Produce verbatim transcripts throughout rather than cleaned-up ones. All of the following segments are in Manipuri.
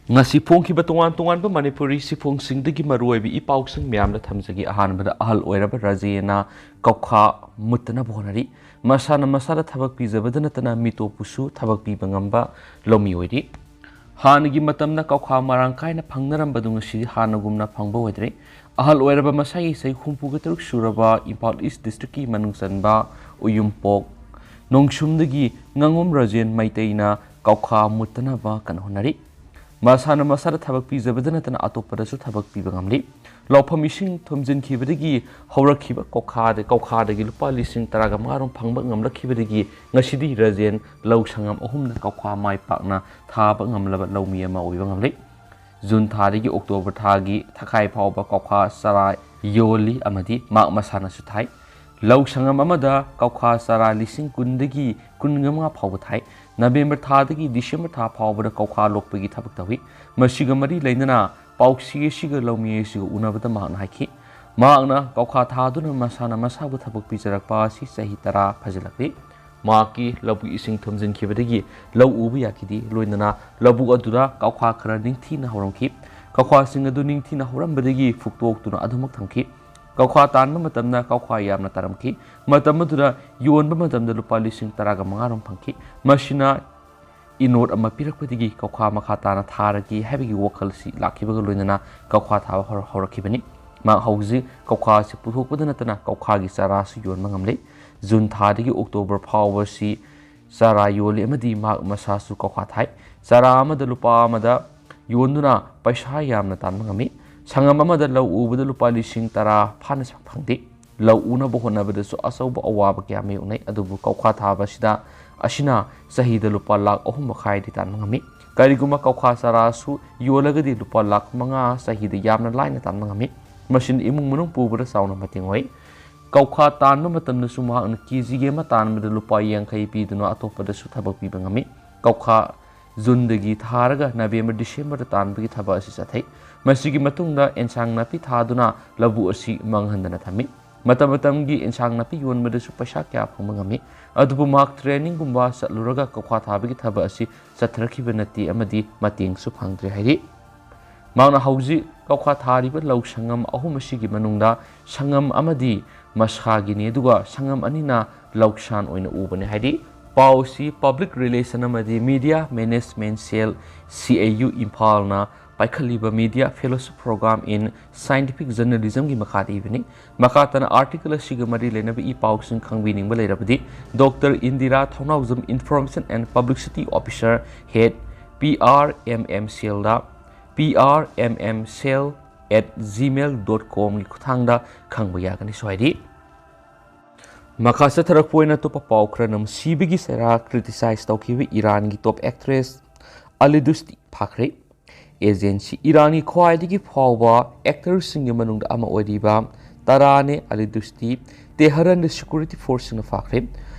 ꯉꯁꯤ ꯐꯣꯡꯈꯤꯕ ꯇꯣꯉꯥꯟ ꯇꯣꯉꯥꯟꯕ ꯃꯅꯤꯄꯨꯔꯤ ꯁꯤꯐꯣꯡꯁꯤꯡꯗꯒꯤ ꯃꯔꯨꯑꯣꯏꯕ ꯏ ꯄꯥꯎꯁꯤꯡ ꯃꯌꯥꯝꯗ ꯊꯝꯖꯒꯦ꯫ ꯑꯍꯥꯟꯕꯗ, ꯑꯍꯜ ꯑꯣꯏꯔꯕ ꯔꯥꯖꯦꯟꯅ ꯀꯧꯈꯥ ꯃꯨꯠꯇꯅꯕ ꯍꯣꯠꯅꯔꯤ꯫ ꯃꯁꯥꯅ ꯃꯁꯥꯗ ꯊꯕꯛ ꯄꯤꯖꯕꯗ ꯅꯠꯇꯅ ꯃꯤꯇꯣꯞꯄꯨꯁꯨ ꯊꯕꯛ ꯄꯤꯕ ꯉꯝꯕ ꯂꯧꯃꯤ ꯑꯣꯏꯔꯤ꯫ ꯍꯥꯟꯅꯒꯤ ꯃꯇꯝꯗ ꯀꯧꯈꯥ ꯃꯔꯥꯡ ꯀꯥꯏꯅ ꯐꯪꯅꯔꯝꯕꯗꯨ ꯉꯁꯤꯗꯤ ꯍꯥꯟꯅꯒꯨꯝꯅ ꯐꯪꯕ ꯑꯣꯏꯗ꯭ꯔꯦ꯫ ꯑꯍꯜ ꯑꯣꯏꯔꯕ ꯃꯁꯥꯒꯤ ꯆꯍꯤ ꯍꯨꯝꯐꯨꯒ ꯇꯔꯨꯛ ꯁꯨꯔꯕ ꯏꯝꯐꯥꯜ ꯏꯁ ꯗꯤꯁꯇ꯭ꯔꯤꯛꯀꯤ ꯃꯅꯨꯡ ꯆꯟꯕ ꯎꯌꯨꯝꯄꯣꯛ ꯅꯣꯡꯁꯨꯝꯗꯒꯤ ꯉꯥꯉꯣꯝ ꯔꯥꯖꯦꯟ ꯃꯩꯇꯩꯅ ꯀꯧꯈꯥ ꯃꯨꯠꯇꯅꯕ ꯀꯟꯅ ꯍꯣꯠꯅꯔꯤ꯫ ꯃꯁꯥꯅ ꯃꯁꯥꯗ ꯊꯕꯛ ꯄꯤꯖꯕꯗ ꯅꯠꯇꯅ ꯑꯇꯣꯞꯄꯗꯁꯨ ꯊꯕꯛ ꯄꯤꯕ ꯉꯝꯂꯤ꯫ ꯂꯧꯐꯝ ꯏꯁꯤꯡ ꯊꯨꯝꯖꯤꯟꯈꯤꯕꯗꯒꯤ ꯍꯧꯔꯛꯈꯤꯕ ꯀꯧꯈꯥꯗ, ꯀꯧꯈꯥꯗꯒꯤ ꯂꯨꯄꯥ ꯂꯤꯁꯤꯡ ꯇꯔꯥꯒ ꯃꯉꯥꯔꯣꯝ ꯐꯪꯕ ꯉꯝꯂꯛꯈꯤꯕꯗꯒꯤ ꯉꯁꯤꯗꯤ ꯔꯥꯖꯦꯟ ꯂꯧ ꯁꯪꯉꯝ ꯑꯍꯨꯝꯅ ꯀꯧꯈꯥ ꯃꯥꯏ ꯄꯥꯛꯅ ꯊꯥꯕ ꯉꯝꯂꯕ ꯂꯧꯃꯤ ꯑꯃ ꯑꯣꯏꯕ ꯉꯝꯂꯦ꯫ ꯖꯨꯟ ꯊꯥꯗꯒꯤ ꯑꯣꯛꯇꯣꯕꯔ ꯊꯥꯒꯤ ꯊꯈꯥꯏ ꯐꯥꯎꯕ ꯀꯧꯈꯥ ꯆꯔꯥ ꯌꯣꯜꯂꯤ ꯑꯃꯗꯤ ꯃꯍꯥꯛ ꯃꯁꯥꯅꯁꯨ ꯊꯥꯏ꯫ ꯂꯧ ꯁꯪꯉꯝ ꯑꯃꯗ ꯀꯧꯈꯥ ꯆꯔꯥ ꯂꯤꯁꯤꯡ ꯀꯨꯟꯗꯒꯤ ꯀꯨꯟꯒ ꯃꯉꯥ ꯐꯥꯎꯕ ꯊꯥꯏ꯫ ꯅꯕꯦꯝꯕꯔ ꯊꯥꯗꯒꯤ ꯗꯤꯁꯦꯝꯕꯔ ꯊꯥ ꯐꯥꯎꯕꯗ ꯀꯧꯈꯥ ꯂꯣꯛꯄꯒꯤ ꯊꯕꯛ ꯇꯧꯏ꯫ ꯃꯁꯤꯒ ꯃꯔꯤ ꯂꯩꯅꯅ ꯄꯥꯎꯆꯦ ꯑꯁꯤꯒ ꯂꯧꯃꯤ ꯑꯁꯤꯒ ꯎꯅꯕꯗ ꯃꯍꯥꯛꯅ ꯍꯥꯏꯈꯤ, ꯃꯍꯥꯛꯅ ꯀꯧꯈꯥ ꯊꯥꯗꯨꯅ ꯃꯁꯥꯅ ꯃꯁꯥꯕꯨ ꯊꯕꯛ ꯄꯤꯖꯔꯛꯄ ꯑꯁꯤ ꯆꯍꯤ ꯇꯔꯥ ꯐꯥꯖꯤꯜꯂꯛꯂꯤ꯫ ꯃꯍꯥꯛꯀꯤ ꯂꯧꯕꯨꯛ ꯏꯁꯤꯡ ꯊꯨꯝꯖꯤꯟꯈꯤꯕꯗꯒꯤ ꯂꯧ ꯎꯕ ꯌꯥꯈꯤꯗꯦ꯫ ꯂꯣꯏꯅꯅ ꯂꯧꯕꯨꯛ ꯑꯗꯨꯗ ꯀꯧꯈꯥ ꯈꯔ ꯅꯤꯡꯊꯤꯅ ꯍꯧꯔꯝꯈꯤ꯫ ꯀꯧꯈꯥꯁꯤꯡ ꯑꯗꯨ ꯅꯤꯡꯊꯤꯅ ꯍꯧꯔꯝꯕꯗꯒꯤ ꯐꯨꯛꯇꯣꯛꯇꯨꯅ ꯑꯗꯨꯃꯛ ꯊꯝꯈꯤ꯫ ꯀꯧꯈꯥ ꯇꯥꯟꯕ ꯃꯇꯝꯗ ꯀꯧꯈꯥ ꯌꯥꯝꯅ ꯇꯥꯔꯝꯈꯤ꯫ ꯃꯇꯝ ꯑꯗꯨꯗ ꯌꯣꯟꯕ ꯃꯇꯝꯗ ꯂꯨꯄꯥ ꯂꯤꯁꯤꯡ ꯇꯔꯥꯒ ꯃꯉꯥꯔꯣꯝ ꯐꯪꯈꯤ꯫ ꯃꯁꯤꯅ ꯏꯅꯣꯠ ꯑꯃ ꯄꯤꯔꯛꯄꯗꯒꯤ ꯀꯧꯈꯥ ꯃꯈꯥ ꯇꯥꯅ ꯊꯥꯔꯒꯦ ꯍꯥꯏꯕꯒꯤ ꯋꯥꯈꯜꯁꯤ ꯂꯥꯛꯈꯤꯕꯒ ꯂꯣꯏꯅꯅ ꯀꯧꯈꯥ ꯊꯥꯕ ꯍꯧꯔ-, ꯍꯧꯔꯛꯈꯤꯕꯅꯤ꯫ ꯃꯍꯥꯛ ꯍꯧꯖꯤꯛ ꯀꯧꯈꯥꯁꯤ ꯄꯨꯊꯣꯛꯄꯗ ꯅꯠꯇꯅ ꯀꯧꯈꯥꯒꯤ ꯆꯥꯔꯥꯁꯨ ꯌꯣꯟꯕ ꯉꯝꯂꯦ꯫ ꯖꯨꯟ ꯊꯥꯗꯒꯤ ꯑꯣꯛꯇꯣꯕꯔ ꯐꯥꯎꯕꯁꯤ ꯆꯥꯔꯥ ꯌꯣꯜꯂꯤ ꯑꯃꯗꯤ ꯃꯍꯥꯛ ꯃꯁꯥꯁꯨ ꯀꯧꯈꯥ ꯊꯥꯏ꯫ ꯆꯥꯔꯥ ꯑꯃꯗ ꯂꯨꯄꯥ ꯑꯃꯗ ꯌꯣꯟꯗꯨꯅ ꯄꯩꯁꯥ ꯌꯥꯝꯅ ꯇꯥꯟꯕ ꯉꯝꯃꯤ꯫ ꯁꯪꯉꯝ ꯑꯃꯗ ꯂꯧ ꯎꯕꯗ ꯂꯨꯄꯥ ꯂꯤꯁꯤꯡ ꯇꯔꯥ ꯐꯥꯅ ꯐꯪꯗꯦ꯫ ꯂꯧ ꯎꯅꯕ ꯍꯣꯠꯅꯕꯗꯁꯨ ꯑꯆꯧꯕ ꯑꯋꯥꯕ ꯀꯌꯥ ꯃꯥꯌꯣꯛꯅꯩ, ꯑꯗꯨꯕꯨ ꯀꯧꯈꯥ ꯊꯥꯕ ꯑꯁꯤꯗ, ꯑꯁꯤꯅ ꯆꯍꯤꯗ ꯂꯨꯄꯥ ꯂꯥꯈ ꯑꯍꯨꯝ ꯃꯈꯥꯏꯗꯤ ꯇꯥꯟꯕ ꯉꯝꯃꯤ꯫ ꯀꯔꯤꯒꯨꯝꯕ ꯀꯧꯈꯥ ꯆꯥꯔꯥꯁꯨ ꯌꯣꯜꯂꯒꯗꯤ ꯂꯨꯄꯥ ꯂꯥꯈ ꯃꯉꯥ ꯆꯍꯤꯗ ꯌꯥꯝꯅ ꯂꯥꯏꯅ ꯇꯥꯟꯕ ꯉꯝꯃꯤ꯫ ꯃꯁꯤꯅ ꯏꯃꯨꯡ ꯃꯅꯨꯡ ꯄꯨꯕꯗ ꯆꯥꯎꯅ ꯃꯇꯦꯡ ꯑꯣꯏ꯫ ꯀꯧꯈꯥ ꯇꯥꯟꯕ ꯃꯇꯝꯗꯁꯨ ꯃꯍꯥꯛꯅ ꯀꯦ ꯖꯤ ꯑꯃ ꯇꯥꯟꯕꯗ ꯂꯨꯄꯥ ꯌꯥꯡꯈꯩ ꯄꯤꯗꯨꯅ ꯑꯇꯣꯞꯄꯗꯁꯨ ꯊꯕꯛ ꯄꯤꯕ ꯉꯝꯃꯤ꯫ ꯀꯧꯈꯥ ꯖꯨꯟꯗꯒꯤ ꯊꯥꯔꯒ ꯅꯕꯦꯝꯕꯔ, ꯗꯤꯁꯦꯝꯕꯔꯗ ꯇꯥꯟꯕꯒꯤ ꯊꯕꯛ ꯑꯁꯤ ꯆꯠꯊꯩ꯫ ꯃꯁꯤꯒꯤ ꯃꯇꯨꯡꯗ ꯑꯦꯟꯁꯥꯡ ꯅꯥꯄꯤ ꯊꯥꯗꯨꯅ ꯂꯧꯕꯨꯛ ꯑꯁꯤ ꯃꯥꯡꯍꯟꯗꯅ ꯊꯝꯃꯤ꯫ ꯃꯇꯝ ꯃꯇꯝꯒꯤ ꯏꯟꯁꯥꯡ ꯅꯥꯄꯤ ꯌꯣꯟꯕꯗꯁꯨ ꯄꯩꯁꯥ ꯀꯌꯥ ꯐꯪꯕ ꯉꯝꯃꯤ꯫ ꯑꯗꯨꯕꯨ ꯃꯍꯥꯛ trainingꯒꯨꯝꯕ ꯆꯠꯂꯨꯔꯒ ꯀꯧꯈꯥ ꯊꯥꯕꯒꯤ ꯊꯕꯛ ꯑꯁꯤ ꯆꯠꯊꯔꯛꯈꯤꯕ ꯅꯠꯇꯦ ꯑꯃꯗꯤ ꯃꯇꯦꯡꯁꯨ ꯐꯪꯗ꯭ꯔꯦ ꯍꯥꯏꯔꯤ꯫ ꯃꯍꯥꯛꯅ ꯍꯧꯖꯤꯛ ꯀꯧꯈꯥ ꯊꯥꯔꯤꯕ ꯂꯧ ꯁꯪꯉꯝ ꯑꯍꯨꯝ ꯑꯁꯤꯒꯤ ꯃꯅꯨꯡꯗ ꯁꯪꯉꯝ ꯑꯃꯗꯤ ꯃꯁꯥꯒꯤꯅꯤ, ꯑꯗꯨꯒ ꯁꯪꯉꯝ ꯑꯅꯤꯅ ꯂꯧꯁꯥꯟ ꯑꯣꯏꯅ ꯎꯕꯅꯤ ꯍꯥꯏꯔꯤ꯫ ꯄꯥꯎ ꯑꯁꯤ Public Relation ꯑꯃꯗꯤ Media Management Cell, C A U, ꯏꯝꯐꯥꯜꯅ ꯄꯥꯏꯈꯠꯂꯤꯕ Media Fellowship Program in Scientific Journalismꯒꯤ ꯃꯈꯥꯗ ꯏꯕꯅꯤ꯫ ꯃꯈꯥ ꯇꯥꯅ article ꯑꯁꯤꯒ ꯃꯔꯤ ꯂꯩꯅꯕ ꯏ ꯄꯥꯎꯁꯤꯡ ꯈꯪꯕꯤꯅꯤꯡꯕ ꯂꯩꯔꯕꯗꯤ Doctor Indira Thongnaojam, Information and Publicity Officer, Head, P R M M Cellꯗ P R M M Cell at gmail dot comꯒꯤ ꯈꯨꯠꯊꯥꯡꯗ ꯈꯪꯕ ꯌꯥꯒꯅꯤ ꯍꯥꯏꯔꯤ꯫ ꯃꯈꯥ ꯆꯠꯊꯔꯛꯄ ꯑꯣꯏꯅ ꯑꯇꯣꯞꯄ ꯄꯥꯎ ꯈꯔꯅ ꯁꯤꯕꯒꯤ ꯆꯩꯔꯥꯛ criticize ꯇꯧꯈꯤꯕ ꯏꯔꯥꯟꯒꯤ top actress ꯑꯂꯤ ꯗꯨꯁꯇꯤ ꯐꯥꯈ꯭ꯔꯦ꯫ Agency, ꯏꯔꯥꯟꯒꯤ ꯈ꯭ꯋꯥꯏꯗꯒꯤ ꯐꯥꯎꯕ actorꯁꯤꯡꯒꯤ ꯃꯅꯨꯡꯗ ꯑꯃ ꯑꯣꯏꯔꯤꯕ ꯇꯔꯥꯅꯦ ꯑꯂꯤ ꯗꯨꯁꯇꯤ ꯇꯦꯍꯔꯟꯗ security forceꯁꯤꯡꯅ ꯐꯥꯈ꯭ꯔꯦ꯫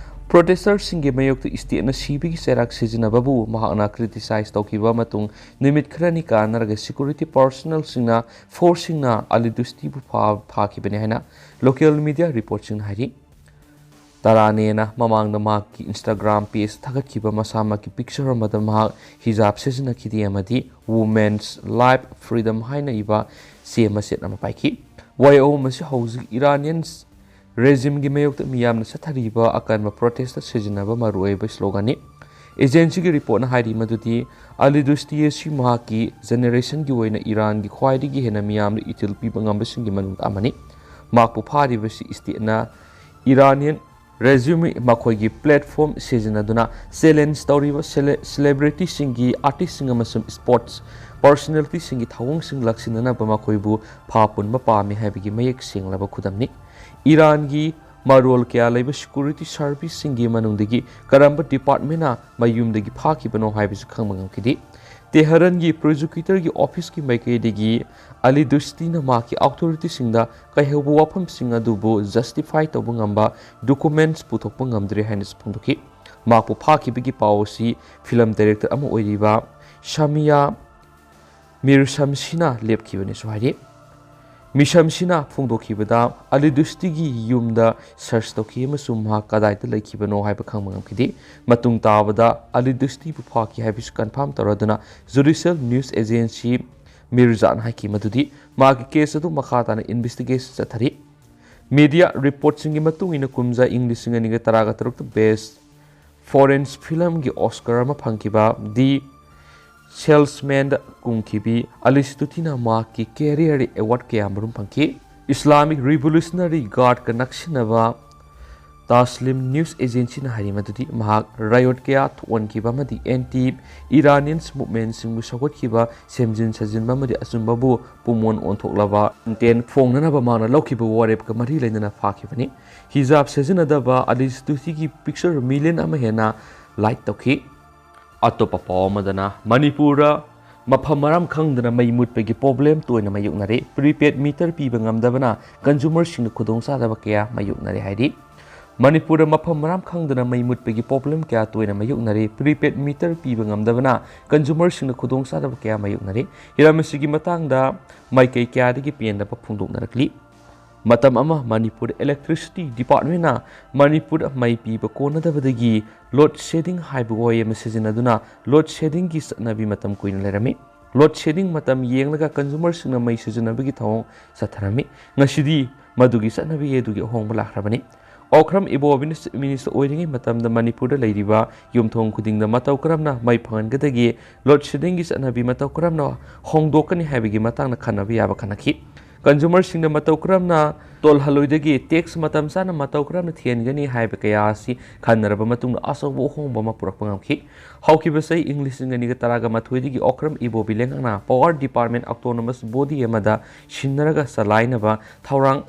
Protesterꯁꯤꯡꯒꯤ ꯃꯥꯌꯣꯛꯇ stateꯅ ꯁꯤꯕꯒꯤ ꯆꯩꯔꯥꯛ ꯁꯤꯖꯤꯟꯅꯕꯕꯨ ꯃꯍꯥꯛꯅ criticize ꯇꯧꯈꯤꯕ ꯃꯇꯨꯡ ꯅꯨꯃꯤꯠ ꯈꯔꯅꯤ ꯀꯥꯟꯅꯔꯒ security personnelꯁꯤꯡꯅ, forceꯁꯤꯡꯅ ꯑꯂꯤ ꯗꯨꯁꯇꯤꯕꯨ ꯐꯥ-, ꯐꯥꯈꯤꯕꯅꯤ ꯍꯥꯏꯅ local media reportꯁꯤꯡꯅ ꯍꯥꯏꯔꯤ꯫ ꯇꯔꯥꯅꯦꯅ ꯃꯃꯥꯡꯗ ꯃꯍꯥꯛꯀꯤ Instagram page ꯊꯥꯒꯠꯈꯤꯕ ꯃꯁꯥꯃꯛꯀꯤ picture ꯑꯃꯗ ꯃꯍꯥꯛ hijab ꯁꯤꯖꯤꯟꯅꯈꯤꯗꯦ ꯑꯃꯗꯤ Women's Life Freedom ꯍꯥꯏꯅ ꯏꯕ ꯆꯦ ꯃꯆꯦꯠ ꯑꯃ ꯄꯥꯏꯈꯤ꯫ ꯋꯥꯍꯩ ꯑꯍꯨꯝ ꯑꯁꯤ ꯍꯧꯖꯤꯛ Iranian regimeꯒꯤ ꯃꯥꯌꯣꯛꯇ ꯃꯤꯌꯥꯝꯅ ꯆꯠꯊꯔꯤꯕ ꯑꯀꯟꯕ protestꯇ ꯁꯤꯖꯤꯟꯅꯕ ꯃꯔꯨꯑꯣꯏꯕ sloganꯅꯤ꯫ Agencyꯒꯤ reportꯅ ꯍꯥꯏꯔꯤ ꯃꯗꯨꯗꯤ ꯑꯂꯤ ꯗꯨꯁꯇꯤ ꯑꯁꯤ ꯃꯍꯥꯛꯀꯤ generationꯒꯤ ꯑꯣꯏꯅ ꯏꯔꯥꯟꯒꯤ ꯈ꯭ꯋꯥꯏꯗꯒꯤ ꯍꯦꯟꯅ ꯃꯤꯌꯥꯝꯗ ꯏꯊꯤꯜ ꯄꯤꯕ ꯉꯝꯕꯁꯤꯡꯒꯤ ꯃꯅꯨꯡꯗ ꯑꯃꯅꯤ꯫ ꯃꯍꯥꯛꯄꯨ ꯐꯥꯔꯤꯕꯁꯤ stateꯅ Iranian regime ꯃꯈꯣꯏꯒꯤ platform ꯁꯤꯖꯤꯟꯅꯗꯨꯅ challenge ꯇꯧꯔꯤꯕ cele-, celebrityꯁꯤꯡꯒꯤ, artistꯁꯤꯡ ꯑꯃꯁꯨꯡ sports personalityꯁꯤꯡꯒꯤ ꯊꯧꯑꯣꯡꯁꯤꯡ ꯂꯥꯛꯁꯤꯟꯅꯅꯕ ꯃꯈꯣꯏꯕꯨ ꯐꯥ ꯄꯨꯟꯕ ꯄꯥꯝꯃꯤ ꯍꯥꯏꯕꯒꯤ ꯃꯌꯦꯛ ꯁꯦꯡꯂꯕ ꯈꯨꯗꯝꯅꯤ꯫ ꯏꯔꯥꯟꯒꯤ ꯃꯔꯣꯜ ꯀꯌꯥ ꯂꯩꯕ security serviceꯁꯤꯡꯒꯤ ꯃꯅꯨꯡꯗꯒꯤ ꯀꯔꯝꯕ departmentꯅ ꯃꯌꯨꯝꯗꯒꯤ ꯐꯥꯈꯤꯕꯅꯣ ꯍꯥꯏꯕꯁꯨ ꯈꯪꯕ ꯉꯝꯈꯤꯗꯦ꯫ ꯇꯦꯍꯔꯟꯒꯤ prosecutorꯒꯤ officeꯀꯤ ꯃꯥꯏꯀꯩꯗꯒꯤ ꯑꯂꯤ ꯗꯨꯁꯇꯤꯅ ꯃꯍꯥꯛꯀꯤ authorityꯁꯤꯡꯗ ꯀꯩꯍꯧꯕ ꯋꯥꯐꯝꯁꯤꯡ ꯑꯗꯨꯕꯨ justify ꯇꯧꯕ ꯉꯝꯕ documents ꯄꯨꯊꯣꯛꯄ ꯉꯝꯗ꯭ꯔꯦ ꯍꯥꯏꯅꯁꯨ ꯐꯣꯡꯗꯣꯛꯈꯤ꯫ ꯃꯍꯥꯛꯄꯨ ꯐꯥꯈꯤꯕꯒꯤ ꯄꯥꯎ ꯑꯁꯤ film director ꯑꯃ ꯑꯣꯏꯔꯤꯕ ꯁꯥꯃꯤꯌꯥ ꯃꯤꯔꯁꯝꯁꯤꯅ ꯂꯦꯞꯈꯤꯕꯅꯤꯁꯨ ꯍꯥꯏꯔꯤ꯫ ꯃꯤꯁꯝꯁꯤꯅ ꯐꯣꯡꯗꯣꯛꯈꯤꯕꯗ, ꯑꯂꯤ ꯗꯨꯁꯇꯤꯒꯤ ꯌꯨꯝꯗ ꯁꯔꯆ ꯇꯧꯈꯤ ꯑꯃꯁꯨꯡ ꯃꯍꯥꯛ ꯀꯗꯥꯏꯗ ꯂꯩꯈꯤꯕꯅꯣ ꯍꯥꯏꯕ ꯈꯪꯕ ꯉꯝꯈꯤꯗꯦ꯫ ꯃꯇꯨꯡ ꯇꯥꯕꯗ ꯑꯂꯤ ꯗꯨꯁꯇꯤꯕꯨ ꯐꯥꯈꯤ ꯍꯥꯏꯕꯁꯨ ꯀꯟꯐꯥꯔꯝ ꯇꯧꯔꯗꯨꯅ ꯖꯨꯗꯤꯁꯤꯌꯦꯜ ꯅ꯭ꯌꯨꯁ ꯑꯦꯖꯦꯟꯁꯤ ꯃꯤꯔꯖꯥꯠꯅ ꯍꯥꯏꯈꯤ ꯃꯗꯨꯗꯤ ꯃꯍꯥꯛꯀꯤ ꯀꯦꯁ ꯑꯗꯨ ꯃꯈꯥ ꯇꯥꯅ ꯏꯟꯚꯦꯁꯇꯤꯒꯦꯁꯟ ꯆꯠꯊꯔꯤ꯫ ꯃꯤꯗꯤꯌꯥ ꯔꯤꯄꯣꯔꯠꯁꯤꯡꯒꯤ ꯃꯇꯨꯡ ꯏꯟꯅ, ꯀꯨꯝꯖꯥ ꯏꯪ ꯂꯤꯁꯤꯡ ꯑꯅꯤꯒ ꯇꯔꯥꯒ ꯇꯔꯨꯛꯇ ꯕꯦꯁ ꯐꯣꯔꯦꯟ ꯐꯤꯂꯝꯒꯤ ꯑꯣꯁꯀꯥꯔ ꯑꯃ ꯐꯪꯈꯤꯕ ꯗꯤ ꯁꯦꯜꯁꯃꯦꯟꯗ ꯀꯨꯝꯈꯤꯕꯤ ꯑꯂꯤꯁ ꯗꯨꯇꯤꯅ ꯃꯍꯥꯛꯀꯤ ꯀꯦꯔꯤꯌꯔ ꯑꯦꯋꯥꯔꯗ ꯀꯌꯥ ꯃꯔꯨꯝ ꯐꯪꯈꯤ꯫ ꯏꯁꯂꯥꯃꯤꯛ ꯔꯤꯚꯣꯂꯨꯁꯅꯔꯤ ꯒꯥꯔꯗꯀ ꯅꯛꯁꯤꯟꯅꯕ ꯇꯥꯁꯂꯤꯝ ꯅ꯭ꯌꯨꯁ ꯑꯦꯖꯦꯟꯁꯤꯅ ꯍꯥꯏꯔꯤ ꯃꯗꯨꯗꯤ ꯃꯍꯥꯛ ꯔꯥꯏꯑꯣꯠ ꯀꯌꯥ ꯊꯣꯛꯍꯟꯈꯤꯕ ꯑꯃꯗꯤ ꯑꯦꯟꯇꯤ ꯏꯔꯥꯅꯤꯌꯟꯁ ꯃꯨꯚꯃꯦꯟꯠꯁꯤꯡꯕꯨ ꯁꯧꯒꯠꯈꯤꯕ, ꯁꯦꯝꯖꯤꯟ ꯁꯥꯖꯤꯟꯕ ꯑꯃꯗꯤ ꯑꯆꯨꯝꯕꯕꯨ ꯄꯨꯝꯑꯣꯟ ꯑꯣꯟꯊꯣꯛꯂꯕ ꯀꯟꯇꯦꯟ ꯐꯣꯡꯅꯅꯕ ꯃꯍꯥꯛꯅ ꯂꯧꯈꯤꯕ ꯋꯥꯔꯦꯞꯀ ꯃꯔꯤ ꯂꯩꯅꯅ ꯐꯥꯈꯤꯕꯅꯤ꯫ ꯍꯤꯖꯥꯕ ꯁꯤꯖꯤꯟꯅꯗꯕ ꯑꯂꯤꯁ ꯗꯨꯇꯤꯒꯤ ꯄꯤꯛꯆꯔ ꯃꯤꯂꯤꯌꯟ ꯑꯃ ꯍꯦꯟꯅ ꯂꯥꯏꯛ ꯇꯧꯈꯤ꯫ ꯑꯇꯣꯞꯄ ꯄꯥꯎ ꯑꯃꯗꯅ, ꯃꯅꯤꯄꯨꯔꯗ ꯃꯐꯝ ꯃꯔꯥꯡ ꯈꯪꯗꯅ ꯃꯩ ꯃꯨꯠꯄꯒꯤ ꯄ꯭ꯔꯣꯕ꯭ꯂꯦꯝ ꯇꯣꯏꯅ ꯃꯥꯌꯣꯛꯅꯔꯦ꯫ ꯄ꯭ꯔꯤꯄꯦꯗ ꯃꯤꯇꯔ ꯄꯤꯕ ꯉꯝꯗꯕꯅ ꯀꯟꯖꯨꯃꯔꯁꯤꯡꯗ ꯈꯨꯗꯣꯡꯆꯥꯗꯕ ꯀꯌꯥ ꯃꯥꯌꯣꯛꯅꯔꯦ ꯍꯥꯏꯔꯤ꯫ ꯃꯅꯤꯄꯨꯔꯗ ꯃꯐꯝ ꯃꯔꯥꯡ ꯈꯪꯗꯅ ꯃꯩ ꯃꯨꯠꯄꯒꯤ ꯄ꯭ꯔꯣꯕ꯭ꯂꯦꯝ ꯀꯌꯥ ꯇꯣꯏꯅ ꯃꯥꯌꯣꯛꯅꯔꯦ꯫ ꯄ꯭ꯔꯤꯄꯦꯗ ꯃꯤꯇꯔ ꯄꯤꯕ ꯉꯝꯗꯕꯅ ꯀꯟꯖꯨꯃꯔꯁꯤꯡꯗ ꯈꯨꯗꯣꯡꯆꯥꯗꯕ ꯀꯌꯥ ꯃꯥꯌꯣꯛꯅꯔꯦ꯫ ꯍꯤꯔꯝ ꯑꯁꯤꯒꯤ ꯃꯇꯥꯡꯗ ꯃꯥꯏꯀꯩ ꯀꯌꯥꯗꯒꯤ ꯄꯦꯟꯗꯕ ꯐꯣꯡꯗꯣꯛꯅꯔꯛꯂꯤ꯫ ꯃꯇꯝ ꯑꯃ ꯃꯅꯤꯄꯨꯔ ꯏꯂꯦꯛꯇ꯭ꯔꯤꯁꯤꯇꯤ ꯗꯤꯄꯥꯔꯠꯃꯦꯟꯅ ꯃꯅꯤꯄꯨꯔꯗ ꯃꯩ ꯄꯤꯕ ꯀꯣꯟꯅꯗꯕꯗꯒꯤ ꯂꯣꯗ ꯁꯦꯗꯤꯡ ꯍꯥꯏꯕ ꯋꯥꯍꯩ ꯑꯃ ꯁꯤꯖꯤꯟꯅꯗꯨꯅ ꯂꯣꯗ ꯁꯦꯗꯤꯡꯒꯤ ꯆꯠꯅꯕꯤ ꯃꯇꯝ ꯀꯨꯏꯅ ꯂꯩꯔꯝꯃꯤ꯫ ꯂꯣꯗ ꯁꯦꯗꯤꯡ ꯃꯇꯝ ꯌꯦꯡꯂꯒ ꯀꯟꯖꯨꯃꯔꯁꯤꯡꯅ ꯃꯩ ꯁꯤꯖꯤꯟꯅꯕꯒꯤ ꯊꯧꯑꯣꯡ ꯆꯠꯊꯔꯝꯃꯤ꯫ ꯉꯁꯤꯗꯤ ꯃꯗꯨꯒꯤ ꯆꯠꯅꯕꯤ ꯑꯗꯨꯒꯤ ꯑꯍꯣꯡꯕ ꯂꯥꯛꯈ꯭ꯔꯕꯅꯤ꯫ ꯑꯣꯀ꯭ꯔꯝ ꯏꯕꯣꯕꯤꯅ ꯆꯤꯐ ꯃꯤꯅꯤꯁꯇꯔ ꯑꯣꯏꯔꯤꯉꯩ ꯃꯇꯝꯗ ꯃꯅꯤꯄꯨꯔꯗ ꯂꯩꯔꯤꯕ ꯌꯨꯝꯊꯣꯡ ꯈꯨꯗꯤꯡꯗ ꯃꯇꯧ ꯀꯔꯝꯅ ꯃꯩ ꯐꯪꯍꯟꯒꯗꯒꯦ, ꯂꯣꯗ ꯁꯦꯗꯤꯡꯒꯤ ꯆꯠꯅꯕꯤ ꯃꯇꯧ ꯀꯔꯝꯅ ꯍꯣꯡꯗꯣꯛꯀꯅꯤ ꯍꯥꯏꯕꯒꯤ ꯃꯇꯥꯡꯗ ꯈꯟꯅꯕ ꯌꯥꯕ ꯈꯟꯅꯈꯤ꯫ ꯀꯟꯖꯨꯃꯔꯁꯤꯡꯗ ꯃꯇꯧ ꯀꯔꯝꯅ ꯇꯣꯜꯍꯜꯂꯣꯏꯗꯒꯦ, ꯇꯦꯛꯁ ꯃꯇꯝ ꯆꯥꯅ ꯃꯇꯧ ꯀꯔꯝꯅ ꯊꯤꯍꯟꯒꯅꯤ ꯍꯥꯏꯕ ꯀꯌꯥ ꯑꯁꯤ ꯈꯟꯅꯔꯕ ꯃꯇꯨꯡꯗ ꯑꯆꯧꯕ ꯑꯍꯣꯡꯕ ꯑꯃ ꯄꯨꯔꯛꯄ ꯉꯝꯈꯤ꯫ ꯍꯧꯈꯤꯕ ꯆꯍꯤ ꯏꯪ ꯂꯤꯁꯤꯡ ꯑꯅꯤꯒ ꯇꯔꯥꯒ ꯃꯥꯊꯣꯏꯗꯒꯤ ꯑꯣꯀ꯭ꯔꯝ ꯏꯕꯣꯕꯤ ꯂꯩꯉꯥꯛꯅ ꯄꯥꯋꯔ ꯗꯤꯄꯥꯔꯠꯃꯦꯟ ꯑꯣꯇꯣꯅꯣꯃꯁ ꯕꯣꯗꯤ ꯑꯃꯗ ꯁꯤꯟꯅꯔꯒ ꯆꯂꯥꯏꯅꯕ ꯊꯧꯔꯥꯡ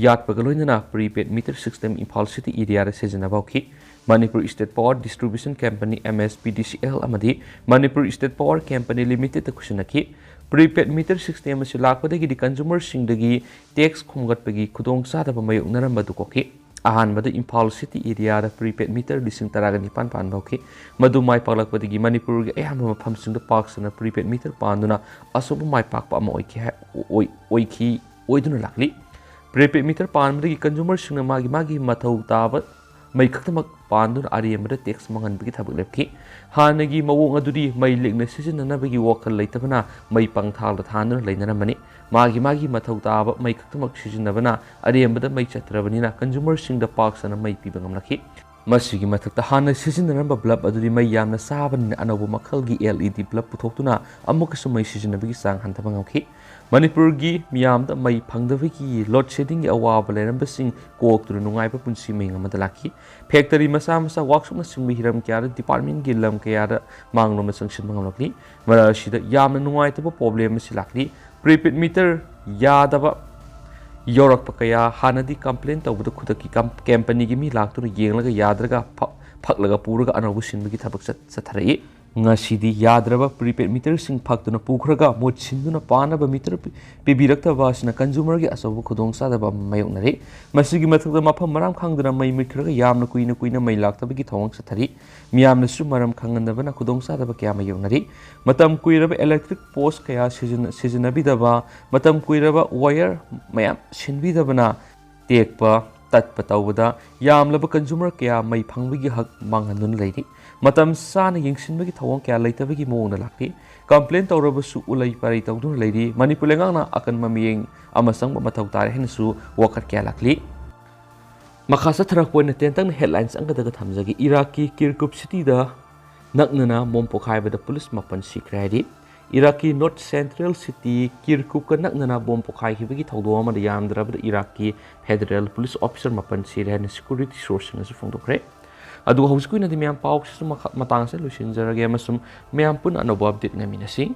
ꯌꯥꯠꯄꯒ ꯂꯣꯏꯅꯅ prepaid meter system Imphal city ꯑꯦꯔꯤꯌꯥꯗ ꯁꯤꯖꯤꯟꯅꯕ ꯍꯧꯈꯤ꯫ Manipur state power distribution company, M S P D C L, ꯑꯃꯗꯤ ꯃꯅꯤꯄꯨꯔ ꯏꯁꯇꯦꯠ ꯄꯥꯋꯔ ꯀꯝꯄꯅꯤ ꯂꯤꯃꯤꯇꯦꯗꯇ ꯈꯨꯠꯁꯤꯟꯅꯈꯤ꯫ ꯄ꯭ꯔꯤꯄꯦꯗ ꯃꯤꯇꯔ ꯁꯤꯁꯇꯦꯝ ꯑꯁꯤ ꯂꯥꯛꯄꯗꯒꯤꯗꯤ ꯀꯟꯖꯨꯃꯔꯁꯤꯡꯗꯒꯤ ꯇꯦꯛꯁ ꯈꯣꯝꯒꯠꯄꯒꯤ ꯈꯨꯗꯣꯡꯆꯥꯗꯕ ꯃꯥꯌꯣꯛꯅꯔꯝꯕ ꯑꯗꯨ ꯀꯣꯛꯈꯤ꯫ ꯑꯍꯥꯟꯕꯗ ꯏꯝꯐꯥꯜ ꯁꯤꯇꯤ ꯑꯦꯔꯤꯌꯥꯗ ꯄ꯭ꯔꯤꯄꯦꯗ ꯃꯤꯇꯔ ꯂꯤꯁꯤꯡ ꯇꯔꯥꯒ ꯅꯤꯄꯥꯟ ꯄꯥꯟꯕ ꯍꯧꯈꯤ꯫ ꯃꯗꯨ ꯃꯥꯏ ꯄꯥꯛꯂꯛꯄꯗꯒꯤ ꯃꯅꯤꯄꯨꯔꯒꯤ ꯑꯌꯥꯝꯕ ꯃꯐꯝꯁꯤꯡꯗ ꯄꯥꯛ ꯁꯟꯅ ꯄ꯭ꯔꯤꯄꯦꯗ ꯃꯤꯇꯔ ꯄꯥꯟꯗꯨꯅ ꯑꯆꯧꯕ ꯃꯥꯏ ꯄꯥꯛꯄ ꯑꯃ ꯑꯣꯏꯈꯤ ꯍꯥꯏ-, ꯑꯣꯏ-, ꯑꯣꯏꯈꯤ, ꯑꯣꯏꯗꯨꯅ ꯂꯥꯛꯂꯤ꯫ ꯄ꯭ꯔꯤꯄꯦꯗ ꯃꯤꯇꯔ ꯄꯥꯟꯕꯗꯒꯤ ꯀꯟꯖꯨꯃꯔꯁꯤꯡꯅ ꯃꯥꯒꯤ ꯃꯥꯒꯤ ꯃꯊꯧ ꯇꯥꯕ ꯃꯩ ꯈꯛꯇꯃꯛ ꯄꯥꯟꯗꯨꯅ ꯑꯔꯦꯝꯕꯗ ꯇꯦꯛꯁ ꯃꯥꯡꯍꯟꯕꯒꯤ ꯊꯕꯛ ꯂꯦꯞꯈꯤ꯫ ꯍꯥꯟꯅꯒꯤ ꯃꯑꯣꯡ ꯑꯗꯨꯗꯤ ꯃꯩ ꯂꯤꯛꯅ ꯁꯤꯖꯤꯟꯅꯅꯕꯒꯤ ꯋꯥꯈꯜ ꯂꯩꯇꯕꯅ ꯃꯩ ꯄꯪꯊꯥꯜꯗ ꯊꯥꯟꯗꯨꯅ ꯂꯩꯅꯔꯝꯕꯅꯤ꯫ ꯃꯥꯒꯤ ꯃꯥꯒꯤ ꯃꯊꯧ ꯇꯥꯕ ꯃꯩ ꯈꯛꯇꯃꯛ ꯁꯤꯖꯤꯟꯅꯕꯅ ꯑꯔꯦꯝꯕꯗ ꯃꯩ ꯆꯠꯇ꯭ꯔꯕꯅꯤꯅ ꯀꯟꯖꯨꯃꯔꯁꯤꯡꯗ ꯄꯥꯛ ꯁꯟꯅ ꯃꯩ ꯄꯤꯕ ꯉꯝꯂꯛꯈꯤ꯫ ꯃꯁꯤꯒꯤ ꯃꯊꯛꯇ ꯍꯥꯟꯅ ꯁꯤꯖꯤꯟꯅꯔꯝꯕ ꯕ꯭ꯂꯕ ꯑꯗꯨꯗꯤ ꯃꯩ ꯌꯥꯝꯅ ꯆꯥꯕꯅꯤꯅ ꯑꯅꯧꯕ ꯃꯈꯜꯒꯤ L E D ꯕ꯭ꯂꯕ ꯄꯨꯊꯣꯛꯇꯨꯅ ꯑꯃꯨꯛꯀꯁꯨ ꯃꯩ ꯁꯤꯖꯤꯟꯅꯕꯒꯤ ꯆꯥꯡ ꯍꯟꯊꯕ ꯉꯝꯈꯤ꯫ ꯃꯅꯤꯄꯨꯔꯒꯤ ꯃꯤꯌꯥꯝꯗ ꯃꯩ ꯐꯪꯗꯕꯒꯤ ꯂꯣꯗ ꯁꯦꯗꯤꯡꯒꯤ ꯑꯋꯥꯕ ꯂꯩꯔꯝꯕꯁꯤꯡ ꯀꯣꯛꯇꯨꯅ ꯅꯨꯡꯉꯥꯏꯕ ꯄꯨꯟꯁꯤ ꯃꯍꯤꯡ ꯑꯃꯗ ꯂꯥꯛꯈꯤ꯫ ꯐꯦꯛꯇꯔꯤ ꯃꯆꯥ ꯃꯆꯥ, ꯋꯥꯛꯁꯣꯞꯅꯆꯤꯡꯕ ꯍꯤꯔꯝ ꯀꯌꯥꯗ ꯗꯤꯄꯥꯔꯠꯃꯦꯟꯒꯤ ꯂꯝ ꯀꯌꯥꯗ ꯃꯥꯡꯂꯣꯝꯗ ꯆꯪꯁꯤꯟꯕ ꯉꯝꯂꯛꯂꯤ꯫ ꯃꯔꯛ ꯑꯁꯤꯗ ꯌꯥꯝꯅ ꯅꯨꯡꯉꯥꯏꯇꯕ ꯄ꯭ꯔꯣꯕ꯭ꯂꯦꯝ ꯑꯃꯁꯨ ꯂꯥꯛꯂꯤ꯫ ꯄ꯭ꯔꯤꯄꯦꯗ ꯃꯤꯇꯔ ꯌꯥꯗꯕ ꯌꯧꯔꯛꯄ ꯀꯌꯥ ꯍꯥꯟꯅꯗꯤ ꯀꯝꯄ꯭ꯂꯦꯟ ꯇꯧꯕꯗ ꯈꯨꯗꯛꯀꯤ ꯀꯝ-, ꯀꯝꯄꯅꯤꯒꯤ ꯃꯤ ꯂꯥꯛꯇꯨꯅ ꯌꯦꯡꯂꯒ ꯌꯥꯗ꯭ꯔꯒ ꯐ-, ꯐꯛꯂꯒ ꯄꯨꯔꯒ ꯑꯅꯧꯕ ꯁꯤꯟꯕꯒꯤ ꯊꯕꯛ ꯆꯠ-, ꯆꯠꯊꯔꯛꯏ꯫ ꯉꯁꯤꯗꯤ ꯌꯥꯗ꯭ꯔꯕ ꯄ꯭ꯔꯤꯄꯦꯗ ꯃꯤꯇꯔꯁꯤꯡ ꯐꯛꯇꯨꯅ ꯄꯨꯈ꯭ꯔꯒ ꯃꯨꯠ ꯁꯤꯟꯗꯨꯅ ꯄꯥꯅꯕ ꯃꯤꯇꯔ ꯄꯤ-, ꯄꯤꯕꯤꯔꯛꯇꯕ ꯑꯁꯤꯅ ꯀꯟꯖꯨꯃꯔꯒꯤ ꯑꯆꯧꯕ ꯈꯨꯗꯣꯡꯆꯥꯗꯕ ꯑꯃ ꯃꯥꯌꯣꯛꯅꯔꯤ꯫ ꯃꯁꯤꯒꯤ ꯃꯊꯛꯇ ꯃꯐꯝ ꯃꯔꯥꯡ ꯈꯪꯗꯅ ꯃꯩ ꯃꯨꯠꯈ꯭ꯔꯒ ꯌꯥꯝꯅ ꯀꯨꯏꯅ ꯀꯨꯏꯅ ꯃꯩ ꯂꯥꯛꯇꯕꯒꯤ ꯊꯧꯑꯣꯡ ꯆꯠꯊꯔꯤ꯫ ꯃꯤꯌꯥꯝꯅꯁꯨ ꯃꯔꯝ ꯈꯪꯍꯟꯗꯕꯅ ꯈꯨꯗꯣꯡꯆꯥꯗꯕ ꯀꯌꯥ ꯃꯥꯌꯣꯛꯅꯔꯤ꯫ ꯃꯇꯝ ꯀꯨꯏꯔꯕ ꯏꯂꯦꯛꯇ꯭ꯔꯤꯛ ꯄꯣꯁ ꯀꯌꯥ ꯁꯤꯖꯤꯟꯅ-, ꯁꯤꯖꯤꯟꯅꯕꯤꯗꯕ, ꯃꯇꯝ ꯀꯨꯏꯔꯕ ꯋꯥꯌꯔ ꯃꯌꯥꯝ ꯁꯤꯟꯕꯤꯗꯕꯅ ꯇꯦꯛꯄ, ꯇꯠꯄ ꯇꯧꯕꯗ ꯌꯥꯝꯂꯕ ꯀꯟꯖꯨꯃꯔ ꯀꯌꯥ ꯃꯩ ꯐꯪꯕꯒꯤ ꯍꯛ ꯃꯥꯡꯍꯟꯗꯨꯅ ꯂꯩꯔꯤ꯫ ꯃꯇꯝ ꯆꯥꯅ ꯌꯦꯡꯁꯤꯟꯕꯒꯤ ꯊꯧꯑꯣꯡ ꯀꯌꯥ ꯂꯩꯇꯕꯒꯤ ꯃꯑꯣꯡꯗ ꯂꯥꯛꯂꯤ꯫ ꯀꯝꯄ꯭ꯂꯦꯟ ꯇꯧꯔꯕꯁꯨ ꯎꯂꯩ ꯄꯥꯔꯩ ꯇꯧꯗꯨꯅ ꯂꯩꯔꯤ꯫ ꯃꯅꯤꯄꯨꯔ ꯂꯩꯉꯥꯛꯅ ꯑꯀꯟꯕ ꯃꯤꯠꯌꯦꯡ ꯑꯃ ꯆꯪꯕ ꯃꯊꯧ ꯇꯥꯔꯦ ꯍꯥꯏꯅꯁꯨ ꯋꯥꯀꯠ ꯀꯌꯥ ꯂꯥꯛꯂꯤ꯫ ꯃꯈꯥ ꯆꯠꯊꯔꯛꯄ ꯑꯣꯏꯅ ꯇꯦꯟꯇꯛꯅ ꯍꯦꯗꯂꯥꯏꯟꯁ ꯑꯃꯈꯛꯇꯒ ꯊꯝꯖꯒꯦ꯫ ꯏꯔꯥꯛꯀꯤ ꯀꯤꯔꯀꯨꯛ ꯁꯤꯇꯤꯗ ꯅꯛꯅꯅ ꯕꯣꯝ ꯄꯣꯈꯥꯏꯕꯗ ꯄꯨꯂꯤꯁ ꯃꯥꯄꯟ ꯁꯤꯈ꯭ꯔꯦ ꯍꯥꯏꯔꯤ꯫ ꯏꯔꯥꯛꯀꯤ ꯅꯣꯔꯠ ꯁꯦꯟꯇ꯭ꯔꯦꯜ ꯁꯤꯇꯤ ꯀꯤꯔꯀꯨꯛꯀ ꯅꯛꯅꯅ ꯕꯣꯝ ꯄꯣꯈꯥꯏꯈꯤꯕꯒꯤ ꯊꯧꯗꯣꯛ ꯑꯃꯗ ꯌꯥꯝꯗ꯭ꯔꯕꯗ ꯏꯔꯥꯛꯀꯤ ꯐꯦꯗꯔꯦꯜ ꯄꯨꯂꯤꯁ ꯑꯣꯐꯤꯁꯔ ꯃꯥꯄꯟ ꯁꯤꯔꯦ ꯍꯥꯏꯅ ꯁꯦꯀ꯭ꯌꯨꯔꯤꯇꯤ ꯁꯣꯔꯁꯁꯤꯡꯅꯁꯨ ꯐꯣꯡꯗꯣꯛꯈ꯭ꯔꯦ꯫ ꯑꯗꯨꯒ ꯍꯧꯖꯤꯛꯀꯤ ꯑꯣꯏꯅꯗꯤ ꯃꯌꯥꯝ ꯄꯥꯎꯁꯤꯁꯨ ꯃꯈꯥ-, ꯃꯇꯥꯡ ꯑꯁꯤꯗ ꯂꯣꯏꯁꯤꯟꯖꯔꯒꯦ ꯑꯃꯁꯨꯡ ꯃꯌꯥꯝ ꯄꯨꯟꯅ ꯑꯅꯧꯕ ꯑꯞꯗꯦꯠ ꯉꯥꯏꯃꯤꯟꯅꯁꯤ꯫